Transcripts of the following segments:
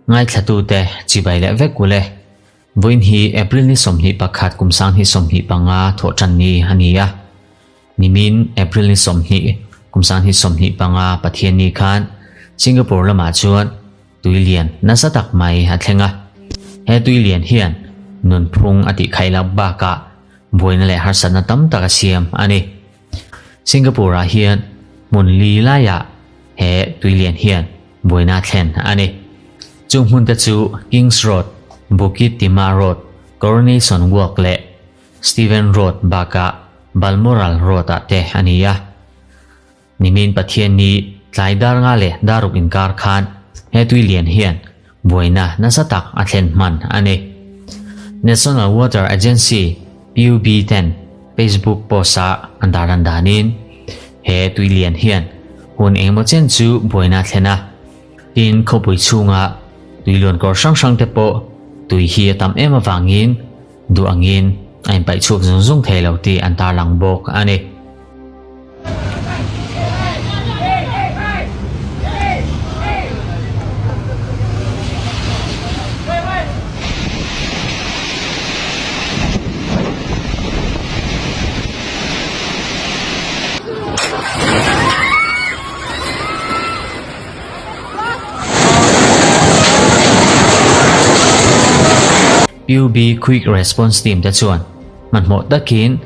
Ngaithlatute chibai leh vek ule. Vawiin hi April ni 21 kum 2025 thawhtan ni a ni a. Nimin April ni 20 kum 2025 Pathianni khan Singapore lamah chuan tui lian nasa tak mai a thleng a. He tui lian hian nunphung a tihkhaih loh bakah buaina leh harsatna tam tak a siam a ni. Singapore ah hian hmun li laiah he tui lian hian buaina a thlen a ni. Chung hmun te chu Kings Road, Bukit Timah Road, Coronation Walk leh Steven Road bakah Balmoral Road ah te a ni a. Nimin Pathianni tlai dar nga leh dar ruk inkar khan he tui lian hian buaina nasa tak a thlen hman a ni. National Water Agency, PUB, ten Facebook post-a an darlan danin he tui lian hian hun engemaw chen chu buaina a thlen a. Tin, khawpui chhunga tui luankawr hrang hrang te pawh tui hi a tam em avangin Duh angin a inpaih chhuak zung zung thei lo tih an tarlang bawk a ni. PUB Quick Response Team te chuan hmanhmawh takin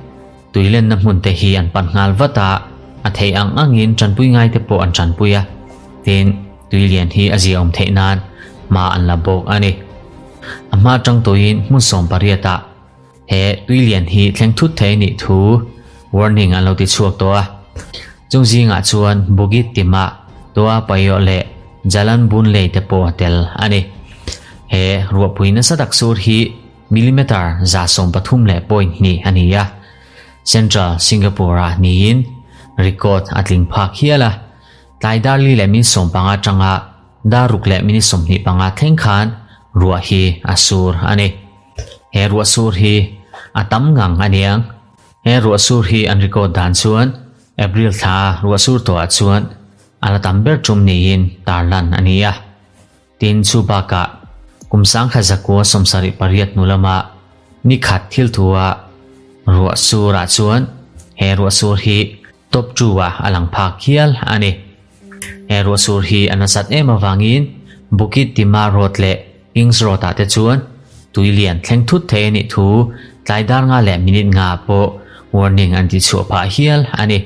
tuilenna hmun te hi an pan nghal vat a, a theih ang angin tanpui ngai te pawh an tanpui a, tin tui lian hi a ziaawm theih nan hma an la bawk a ni. A hma atang tuiin hmun 18 ah he tui lian hi thleng thut thei nih thu warning an lo ti chhuak tawh a, chung zingah chuan Bukit Timah, Toa Payoh leh Jalan Boon Lay te pawh a tel a ni. He ruahpui nasa tak sur hi millimeter 13.2 a ni a, Central Singapore-ah niin record a tling phak hial a. Tlai dar li leh min 15 atanga dar ruk leh minute 25 thleng khan ruah hi a sur a ni. He ruah sur hi a tam ngang a niang. He ruah sur hi an record dan chuan April thla ruah sur tawhah chuan a la tam ber tum niin tarlan a ni a. Tin, chu bakah kum 1978 hnu lama ni khat thil thua ruah surah chuan he ruah sur hi top two ah a lang phak hial a ni. He ruah sur hi a nasat em avangin Bukit Timah Road leh Kings Road ah te chuan tui lian thleng thut thei a nih thu tlai dar nga leh minute nga pawh warning an tihchhuah phah hial a ni.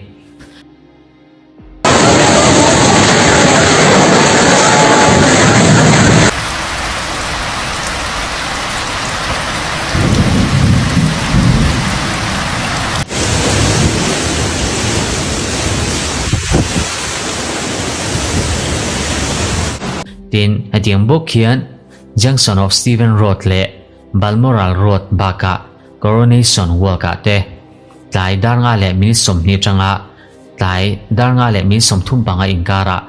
Tin, hetiang bawk hian Junction of Stephen Road leh Balmoral Road bakah Coronation Walk-ah te tlai dar nga leh minute 20 atanga tlai dar nga leh minute 35 inkarah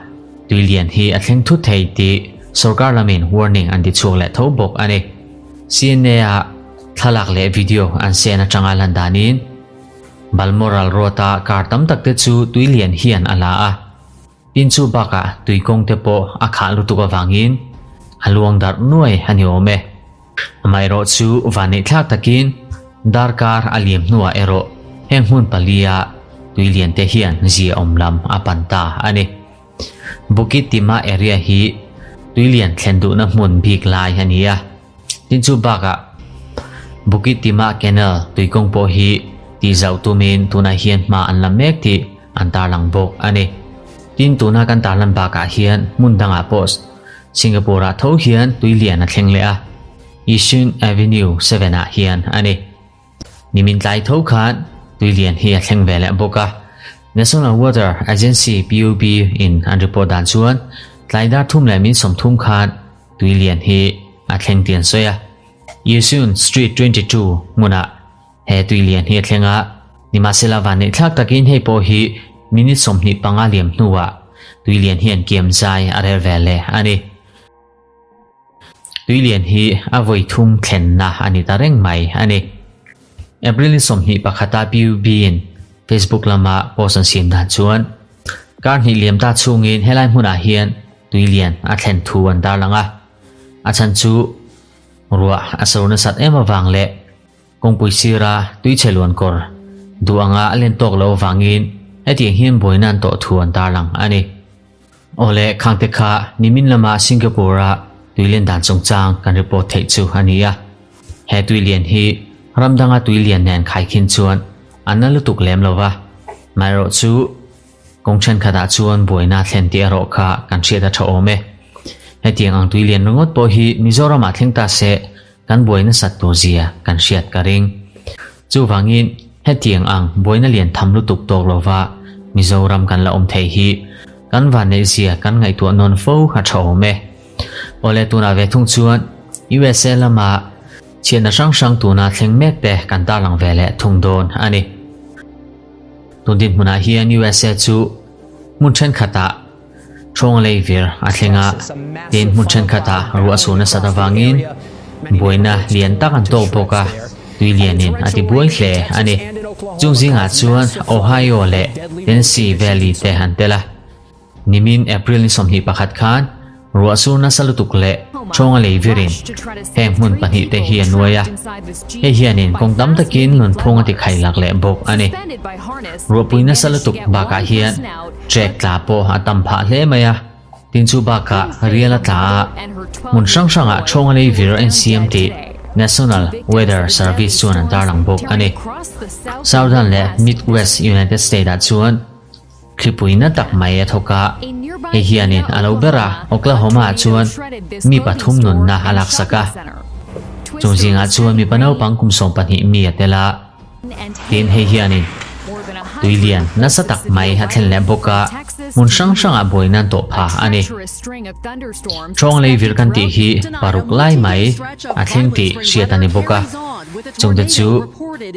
tui lian hi a thleng thut thei tih sorkar lamin warning an ti chhuak leh tho bawk a ni. CNA-ah thlalak leh video an sen atanga lan danin Balmoral Road-a car tam tak te chu tui lian hian a la a. Tin chu bakah tui kawng te pawh a khah lutuk avangin a luang darh nuai a ni awm e. Amaherawh chu vanneihthlak takin darkar a liam hnuah erawh heng hmun palia tui lian te hian zia awm lam a pan ta a ni. Bukit Timah area hi tui lian thlen duhna hmun bik lai a ni a. Tin chu bakah Bukit Timah Canal tui kawng pawh hi tihzauh tumin tunah hian hma an la mek tih an tarlang bawk a ni. Tin tuna kan tarlan bakah hian hmun dangah pawh Singapore-ah tho hian tui lian a thleng leh a, Yishun Avenue 7-ah hian a ni. Nimin tlai tho khan tui lian hi a thleng ve leh bawk a. National Water Agency, PUB, in an report dan chuan tlai dar thum leh min 30 khan tui lian hi a thleng tih an sawi a. Yishun Street 22 hmunah He tui lian hi a thleng a, nimahsela vanneih thlak takin hei pawh hi minute 25 liam hnuah tui lian hian kiam zai a rel ve leh a ni. Tui lian hi a vawi thum thlenna a ni ta reng mai a ni. April ni 21 a PUB in Facebook lama post an siam dan chuan. Kar hnih liam ta chhungin helai hmunah hian tui lian a thlen thu an tarlang a, a chhan chu ruah a so nasat em avang leh kawngpui sira tuichhe luan kawr duh anga a len tawk loh avangin hetiang hian buaina an tawh thu an tarlang a ni. Awle khangte kha nimin lama Singapore-a tui len dan chungchang kan report theih chu a ni a, he tui lian hi ram danga tui lian nen khaikhin chuan a na lutuk lem lo va, amaherawh chu Kawng thenkhatah chuan buaina thlen tih erawh kha kan hriat a tha awm e. Hetiang ang tui lian ringawt pawh hi Mizoramah thleng ta se kan buai nasat tur zia kan hriat ka ring. Chuvangin hetiang ang buaina lian tham lutuk tawk lova Mizoram kan la awm thei hi kan vanneih zia kan ngaihtuah nawn fo a tha awm e. Awle tunah ve thung chuan USA lama chhiatna hrang hrang tuna thleng mek te kan tarlang ve leh thung dawn a ni. Tun dinhmunah hian USA chu hmun thenkhatah ṭhawng lei vir a thleng a, tin hmun thenkhatah ruah sur nasat avangin buaina lian tak an tawk bawk a, tui lianin a ti buai hle a ni. Chung zingah chuan Ohio leh Tennessee Valley te an tel a. Nimin April ni 21 khan ruah sur nasa lutuk leh ṭhawnga lei virin heng hmun pahnihte hi a nuai a, hei hianin kawng tam takin nunphung a ti khailak leh bawk a ni. Ruahpui nasa lutuk bakah hian trek tla pawh a tam phah hle mai a, tin chu bakah rial a tla a, hmun hrang hrangah ṭhawnga lei vir a insiam tih National Weather Service chuan an tarlang bawk a ni. Southern leh Midwest United State-ah chuan Thlipui na tak mai a thawk a, hei hianin a lo ber a, Oklahoma-ah chuan mi pathum nunna a laksak a. Chung zingah chuan mipa naupang kum 12 mi a tel a, tin hei hianin tui lian nasa tak mai a thlen leh bawk a, hmun hrang hrangah buaina an tawh pha a ni. Ṭawng lei vir kan tih hi paruk lai mai a thleng tih hriat a ni bawk a, chungte chu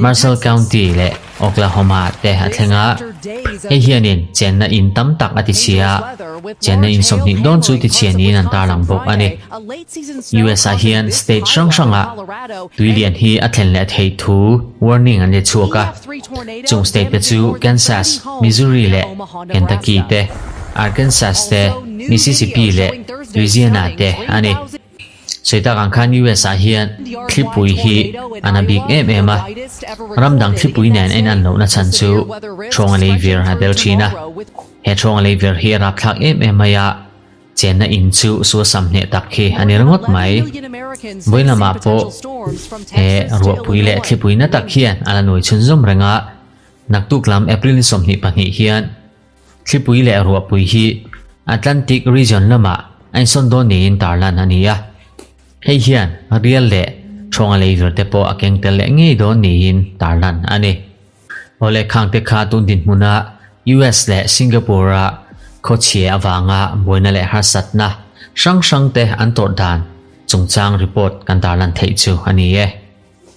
Marshall County leh Oklahoma te a thleng a, hei hianin chenna in tam tak a ti chhia a, chenna in 20 dawn chu ti chhia niin an tarlang bawk a ni. US ah hian state hrang hrangah tui lian hi a thlen leh theih thu warning an let chhuak a, chung state te chu Kansas, Missouri leh Kentucky te, Arkansas te, Mississippi leh Louisiana te a ni. Sawi tak ang khan US ah hian thlipui hi a na bik em em a, ram dang thlipui nen a inan lohna chhan chu ṭhawnga lei vir a tel ṭhin a. He ṭhawnga lei vir hi a rapthlak em em mai a, chenna in chu suasam hneh tak khi a ni ringawt mai. Vawi lamah pawh he ruahpui leh thlipui na tak hian a la nuai chhunzawm reng a, naktuk lam April ni 22 hian Thlipui leh ruahpui hi Atlantic region lamah a insawn dawn niin tarlan a ni a, hei hian rial leh ṭhawnga lei vir te pawh a keng tel leh ngei dawn niin tarlan a ni. Awle khangte kha tun dinhmuna US leh Singapore-a khawchhia avanga buaina leh harsatna hrang hrangte an tawrh dan chungchang report kan tarlan theih chu a ni e.